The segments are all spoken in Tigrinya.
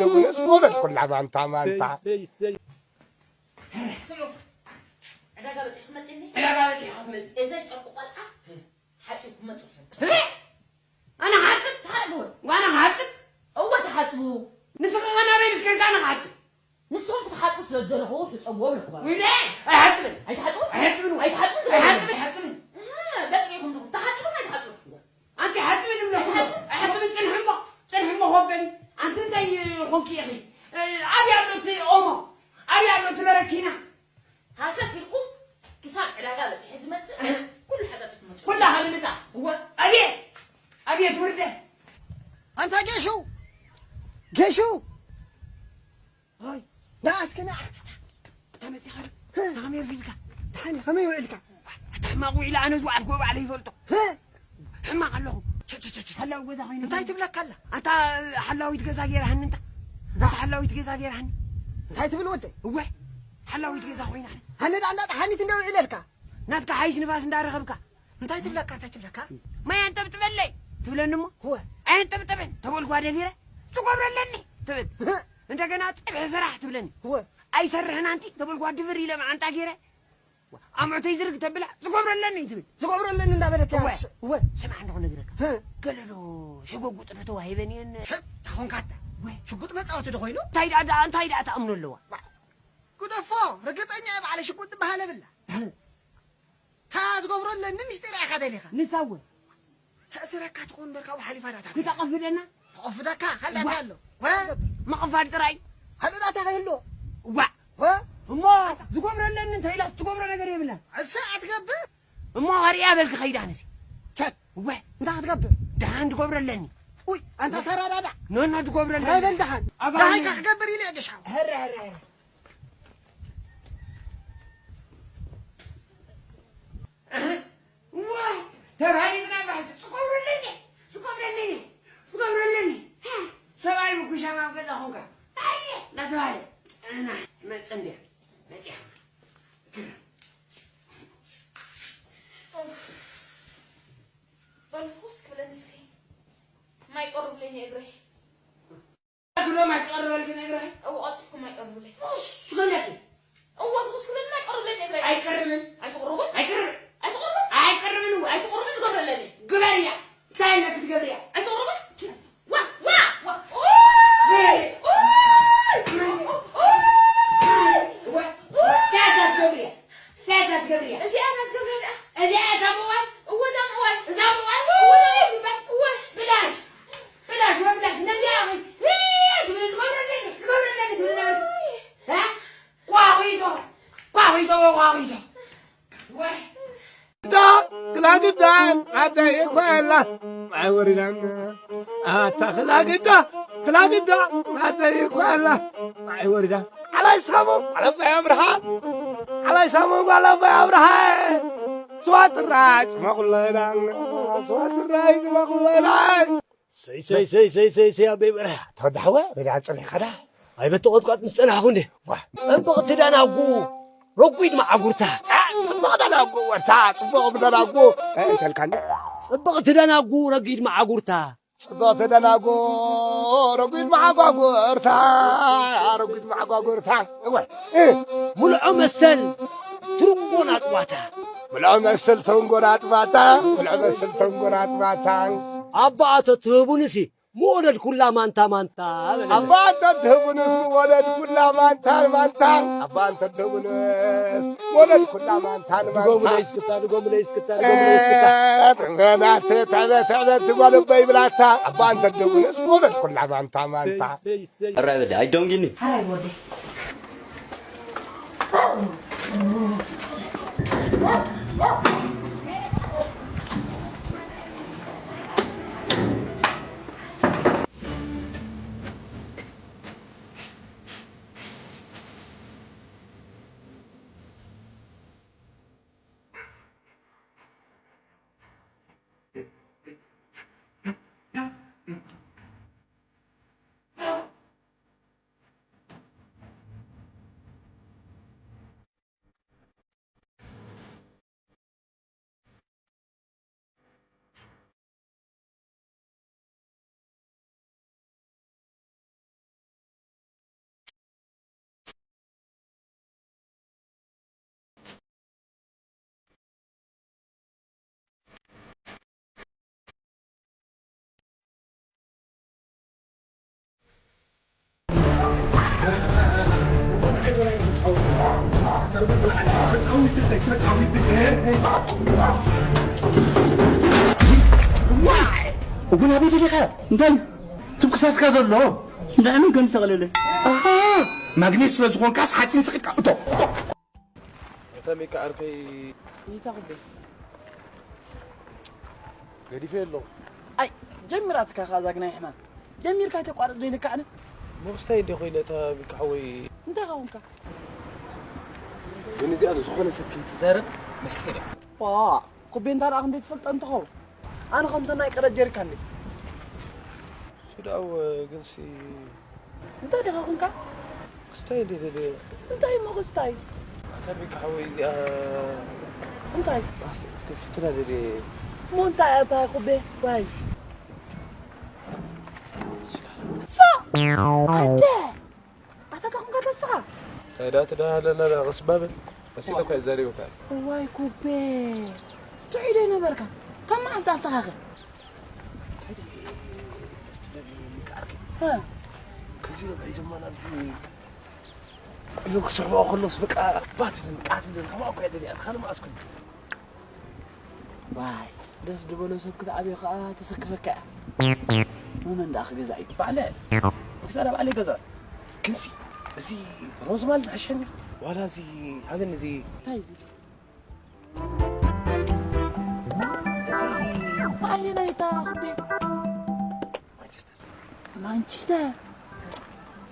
ደጉነስ መውለድ ኩላ ማንታ ማንታ። ሰይ ሰይ። ስሙ፣ ዕዳጋ በፂሕ ክትመፅኒ? ዕዳጋ በፂሕ ክትመፅኒ? እዘን ጨርቂ ቆልዓ ሓፂብ ክመፅእ። ኣነ ክሓፅብ? ትሓፅቡ? ዋና ክሓፅብ? እወ ትሓፅቡ። ንስኺ ኸ ናበይ ምስ ከድካ ኣነ ክሓፅብ? ንስኹም ክትሓፅቡ ስለ ዝደለኹ ሕፀብዎ በልኩ። ውይ፣ ኣይሓፅብን። ኣይትሓፅቡ? ኣይሓፅብን። ኣይትሓፅቡ? ኣይሓፅብን፣ ኣይሓፅብን። እህ፣ ገፅ ጌርኩም ዲኹም ትሓፅቡ ኣይትሓፅቡ? ኣንቲ ሓፅብን እምነኹም ኣይትሓፅቡ? ኣይሓፅብን። ፅንሕሞ፣ ፅንሕሞ ኮበኒ። ኣንቲ እንታይ ኾንኪ ኢኺ? ኣበይ ኣሎ እቲ ኦሞ? ኣበይ ኣሎ እቲ በረኪና? ሃሰስ ኢልኩም ክሳብ ዕዳጋ በፂሑ ዝመፅእ ኩሉ ሓዛት ትመፁ። ኩላ ሃልምፃ። እወ። ኣብየ፣ ኣብየ ትውርደ። ኣንታ ጌሹ፣ ጌሹ። ሆይ፣ ና እስኪ ና። ተመፂኻ ዶ? ተኸመይ ርፊድካ? ደሓን፣ ከመይ ውዒልካ? ኣታ ሕማቕ ውዒለ፣ ኣነ ዝወዓልኩዎ ባዕለይ ይፈልጦ። ህእ? ሕማቕ ኣለኹ። ቸ፣ ቸ፣ ቸ፣ ቸ። ሓላዊ ገዛ ኮይነ። እንታይ ትብለካ ኣላ? ኣታ ሓላዊት ገዛ ገይራሃኒ እንታ? ኣታ ሓላዊት ገዛ ገይራሃኒ። እንታይ ትብል ወደይ? እወ፣ ሓላዊት ገዛ ኮይና። ሃኒ ደኣ እንዳጠሓኒት እንደ ውዒለልካ። ናትካ ሓይሽ ንፋስ እንዳረኸብካ። እንታይ ትብለካ፣ እንታይ ትብለካ? ማይ ኣንጠብጥበለይ ትብለኒ እሞ። እወ። ኣየንጠብጠበን ተበልኳ ደፊረ። ትጎብረለኒ ትብል። ህእ። እንደገና ጸብሒ ስራሕ ትብለኒ። እወ። ኣይሰርሕን ኣንቲ ተበልኳ ድብር ኢለ መዓንጣ ገይረ። ኣምዑተይ ዝርግ ተብላ ዝጎብረለኒ ትብል። ዝጎብረለኒ እንዳበለት እያ። እወ። እወ። ስማዕ እንዶ ክነግረካ። ህ። ገለ ዶ ሸጎጉጥ ዶ ተዋሂበን እየን? ሸ-፣ ታኾንካ ኣታ። እወ። ሽጉጥ መጻወቲ ዶ ኮይኑ? እንታይ ደኣ፣ ደኣ፣ እንታይ ደኣ ትኣምኖ ኣለዋ? ግደፎ፣ ርግጸኛ እየ ባዕለ ሽጉጥ ዝበሃል የብላ። ህ። እታ ዝጎብረለኒ ምስጢር ኢኻ ደሊኻ። ንሳ እውን ተእስረካ ትኾን እምበር ካብኡ ሓሊፋ ዳታ ክትቐፍደና? ተቐፍደካ፣ ካልእ ዋ። እንታይ ኣሎ? ወ? ምቕፋድ ጥራይ። ካልእ ዳታ ከይህልዎ? ዋ። ወ? እሞ ዝጎብረለኒ እንተ ኢላ ትጎብሮ ነገር የብላን። እሳ ኣትገብር? እሞ ኸሪያ በልክ ኸይዳ ንሲ። ቸክ። ወ? እንታይ ክትገብር? ደሓን ትጎብረለኒ። ኡይ፣ ኣንታ ተራዳዳ። ኖ፣ ኖ፣ ትጎብረለኒ። ራይ በል ደሓን። ኣባኒ። ደሓን ከ ክገብር ኢለ እየ ገሻው። ሀረ፣ ሀረ፣ ሀረ። ዋ፣ ተባሂልና ባሕቲ ጽቆ ፍኹስ ክብለኒ እስኪ። ማይ ቀርብለይ ንእግረይ። ግረ ማይ ቀርበልኪ ንእግረይ። እወ፣ ቀልጥፍኩም ማይ ቀርብለይ። ፍኹስ ክብለኪ። እወ፣ ፍኹስ ክብለኒ ማይ ቀርብለይ ንእግረይ። ኣይቀርብን። ኣይትቕርቡን? ኣይቀርብን። ኣይትቕርቡን? ኣይቀርብን እወ። ኣይትቕርቡን ዝገብረለኒ። ግበርያ። እንታይ ኢለ ክትገብርያ? ኣይትቕርቡን? ዋ፣ ዋ፣ ዋ። ኦይ! ኦይ! ኦይ! ኦይ! እወ። እንታይ ኢለ ክትገብርያ? እንታይ ኢለ ክትገብርያ? እዚኣ እያ ክትገብረለይ። እዚኣ እያ እታ ምእዋይ? እወ፣ እዛ ምእዋይ። እዛ ምእዋይ? እወ፣ እወ። ብላሽ። ብላሽ፣ ብላሽ። ነዚኣ ግን፣ እ፣ ትብል ዝገብረለይ፣ ዝገብረለይ፣ ትብል ነበርኪ። እ? ኳኺቶ፣ ኳኺቶ፣ ኳኺቶ። ወይ። ዳ፣ ክላግዳ፣ ኣደ ይኮላ። ማይ ወሪዳና። ኣታ ክላግዳ፣ ክላግዳ፣ ኣደ ይኮላ። ማይ ወሪዳ። ዓላይ ሳሙ፣ ዓለባ ኣብርሃ። ዓላይ ሳሙ፣ ዓለባ ኣብርሃ። ስዋ ጽራይ፣ ጽማቑለይ ዳና። ስዋ ጽራይ፣ ጽማቑለይ ዳና። ሰይ፣ ሰይ፣ ሰይ፣ ሰይ፣ ሰይ፣ ሰይ፣ ኣበይ በርሀ? ተወዳሕወ፣ በዳ ጽሊኻ ዳ? ኣይ፣ በቲ ቖጥቋጥ ምስ ጸናሕኩ እንዴ? ዋ። ጽብቕቲ ደናጉ፣ ረጒድ መዓጉርታ። አ፣ ጽቡቕ ደናጉ፣ ወታ፣ ጽቡቕ ደናጉ፣ እ፣ እንተልካኒ። ጽብቕቲ ደናጉ፣ ረጒድ መዓጉርታ። ጽብቕቲ ደናጉ፣ ረጒድ መዓጓጉርታ፣ ረጒድ መዓጓጉርታ። እወ። እ። ሙልዖ መሰል ትርንጎ ናጥባታ። ሙልዖ መሰል ትርንጎ ናጥባታ፣ ሙልዖ መሰል ትርንጎ ናጥባታ። ኣባ ኣቶ ትህቡንሲ ምወለድ ኩላ ማንታ ማንታ በለ። ኣባ ኣንተ ድህቡንስ ምወለድ ኩላ ማንታ ማንታ። ኣባ ኣንተ ድህቡንስ ምወለድ ኩላ ማንታ ማንታ። ድጎሙለይ እስክታ፣ ድጎሙለይ እስክታ፣ ድጎሙለይ እስክታ። እ፣ ትዕበ፣ ትዕበ፣ ትዕበ ትበል እበይ ብላታ። ኣባ ኣንተ ድህቡንስ ምወለድ ኩላ ማንታ ማንታ። ሰይ፣ ሰይ፣ ሰይ። ሕራይ በደ፣ ኣይደንጊኒ። ሕራይ ወደይ። እጉን ኣበይ ደሊኻ? እንታይ? ትኩሳትካ ዘሎ? እንታይ ምን ከም ሰቕለለ? ኣሃ! ማግኔት ስለ ዝኾንካስ ሓፂን ስቕልካ እቶ። እታ ሚካ ዓርከይ ይታ ኩበይ። ገዲፈ ኣለኹ። ኣይ፣ ጀሚራትካ ከኣ ዛግናይ ሕማም። ጀሚርካ ኣይተቋርጽ ዶ ኢልካ ኣነ? መኽስታይ እንደ ኮይነ እታ ሚካ ሓወይ። እንታይ ኸውን ከ? ግን እዚኣ ዝኾነ ሰብ ከይትዛረብ መስጢር እያ። ዋ፣ ኩቤ እንታ ደኣ ክንደይ ትፈልጦ እንትኸውን? ኣነ ከም ሰናይ ቀረብ ጀሪካን ድየ። እሱ ደኣ እወ፣ ግንሲ እንታይ ዲኻ ኹንካ? ክስታይ እንዴ ደልየ። እንታይ እሞ ክስታይ? ኣታ ቤካ ሓወይ እዚኣ እንታይ? ኣስ-፣ ክፍትና ደልየ። እሞ እንታይ ኣታ ኩቤ? ዋይ። ፋ! ኣደ! ኣታ እንታይ ኹንካ ተስኻ? እንታይ ደኣ ትደሃለና ደኣ ቀስ ባበል? መሲለ እኳ እዛረበካ። እዋይ ኩቤ። ጥዑይ ዶ ነበርካ? ካብ መዓስ ደኣ ኣስተኻኸ? እንታይ ደኣ ደስ ትደሊ ይቃልክ? እ። ከዚ ነብዒ ዘማን ኣብዚ ኢሉ ክስሕቦ ከሎስ በቃ ባት ኢለን ቃት ኢለን ከማኡ እኮ እየ ደልያ። ካልእ መዓስ ኩሉ። ዋይ፣ ደስ ዝበሎ ሰብ ክትኣብዮ ከኣ ተሰክፈካ እያ። መመን ደኣ ክገዛእ እዩ? ባዕለ። ክሳዳ ባዕለ ገዛ። ክንሲ፣ እዚ ሮዝማል ዝሕሸኒ። ዋላ እዚ፣ ሃበኒ እዚ። እንታይ እዚ? እዚ። ባዕለ ናይ እታ ኩቤ። ማንቸስተር። ማንቸስተር።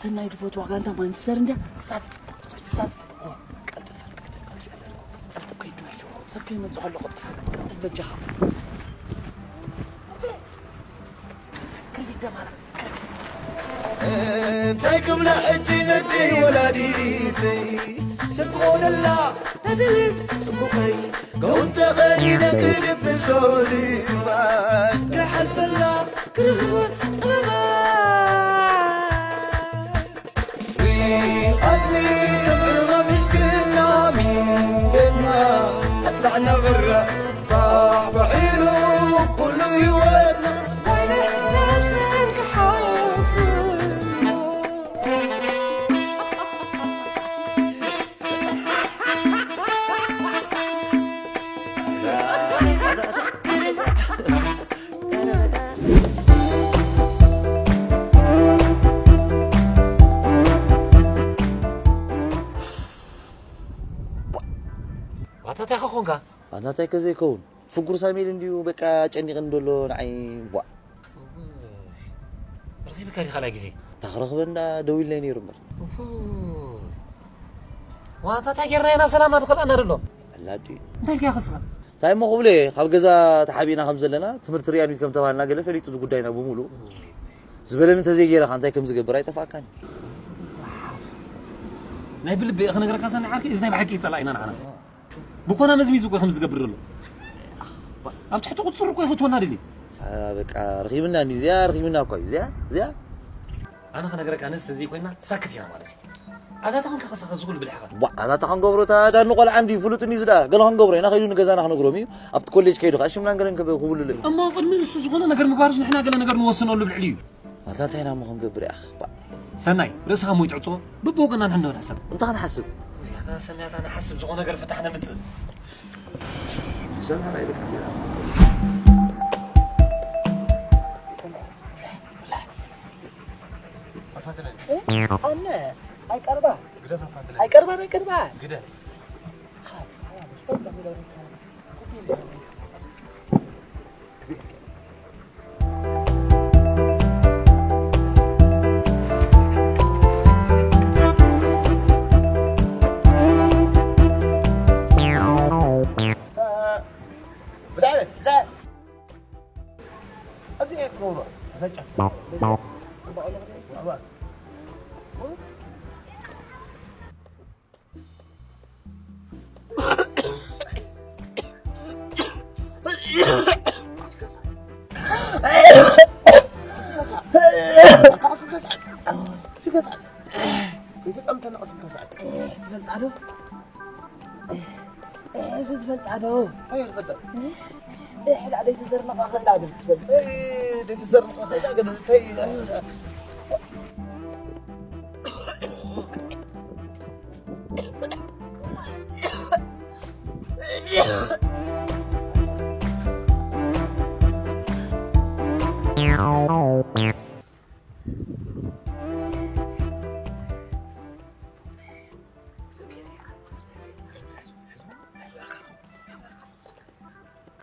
ሰናይ ድፈትዋ ጋንታ ማንቸስተር እንድያ። ክሳብ ትጽብቕ፣ ክሳብ ትጽብቕ። ኦ፣ ቀልጥፍ፣ ቀልጥፍ፣ ቀልጥፍ፣ ቀልጥፍ። ጽቡቕ ከይዱ ኣሎ። ሰብ ከይመጽእ ከሎ ቀልጥፍ፣ ቀልጥፍ በጃኻ። ክርቢት ደማራ፣ ክርቢት። እንታይ ክብላ እጂ ነደይ ወላዲተይ፣ ሰብ ክኾነላ ነደልየት ጽቡቐይ፣ ጋውን ተኸዲነ ክድብሶ ልባ። ክርህወት ጥበባ ኣድሚ ከም ዕርባ ምስግና ሚን ቤትና ኣጥላዕና በራ ፋሕፋሒሉ ኩሉ ህይወትና ናይ ንሕናስነን ክሓፍር ዋታ እንታይ ኾንካ? ኣንታ እንታይ ከዘይከውን? ፍጉር ሳሜል እንድዩ በቃ ጨኒቕን ደሎ ንዓይ ቧዕ። ረኺብካ ዲኻ ካልኣይ ግዜ? ታኽረኽበ እንዳ ደው ኢለ ነይሩ እምበር። ኡፉ። ዋታ እንታይ ጌርና ኢና ሰላምና ዝኸልኣና ደሎ? ኣላዲ። እንታይ ኢልካ ክስኻ? እንታይ እሞ ክብሎ እየ፣ ካብ ገዛ ተሓቢእና ከም ዘለና፣ ትምህርቲ ርያኒት ከም ተባህልና ገለ ፈሊጡ እዚ ጉዳይና ብምሉእ። ዝበለኒ እንተዘይገይረኻ እንታይ ከም ዝገብር ኣይጠፍኣካን። ናይ ብልቢ እየ ክነግረካ ሰኒ ዓርኪ፣ እዚ ናይ ብሓቂ ይጸላኢና ንዓና። ብኮና መዝሚዙ እኮ ከም ዝገብር ዘሎ። ኣብ ትሕቲ ቁጽር እኮ ይህትወና ድልዩ። ሳ-፣ በቃ ረኺብና እንድዩ። እዚኣ ረኺብና እኮ እዩ። እዚኣ፣ እዚኣ። ኣነ ክነግረካ ንስ ተዘይኮይና ሳክት ኢና ማለት እዩ። ኣታ ተኾንካ ከሳኸ ዝኹሉ ብልሕኻ። ቧ፣ ኣታ ተኾን ገብሮ፣ እታ ዳኒ ቆልዓ እንድዩ፣ ፍሉጥ እንድዩ ዝዳ። ገለ ክንገብሮ ኢና፣ ከይዱ ንገዛና ክነግሮም እዩ። ኣብቲ ኮሌጅ ከይዱ ኸዓ ሽምናን ገለን ክብ-፣ ክብሉለይ። እሞ ቅድሚ ንሱ ዝኾነ ነገር ምግባርስ ንሕና ገለ ነገር ንወስነሉ ብልዕሊ እዩ። ኣታ እንታይ ኢና እሞ ክንገብር ኢኻ? ባ- ሰናይ፣ ርእስኻ ሞይቱ ዕጾ፣ በብወገንና ንሕንዶ ንሕሰብ። እንታይ ክንሓስብ? ኣታ ሰናይ፣ ኣታ ንሓስብ፣ ዝኾነ ነገር ፍታሕ ነምጽእ። ሰናይ፣ በቃ። ኣፋትነ። ኣነ፣ ኣይቀርባ። ግደፍ፣ ኣፋትነ። ኣይቀርባ፣ ኣይቀርባ። ግደፍ። ብላዕ በል፣ ብላዕ። ኣብዚ እየ ክገብሮ። ዘጨ። ትፈልጣ ዶ? እዚ ትፈልጣ ዶ? እንታይ እዩ ዝፈልጥ? ሕዳ ደይተሰርነቐ ኸላ ብል ትፈልጥ? ደይተሰርነቐ ኸላ ግን እንታይ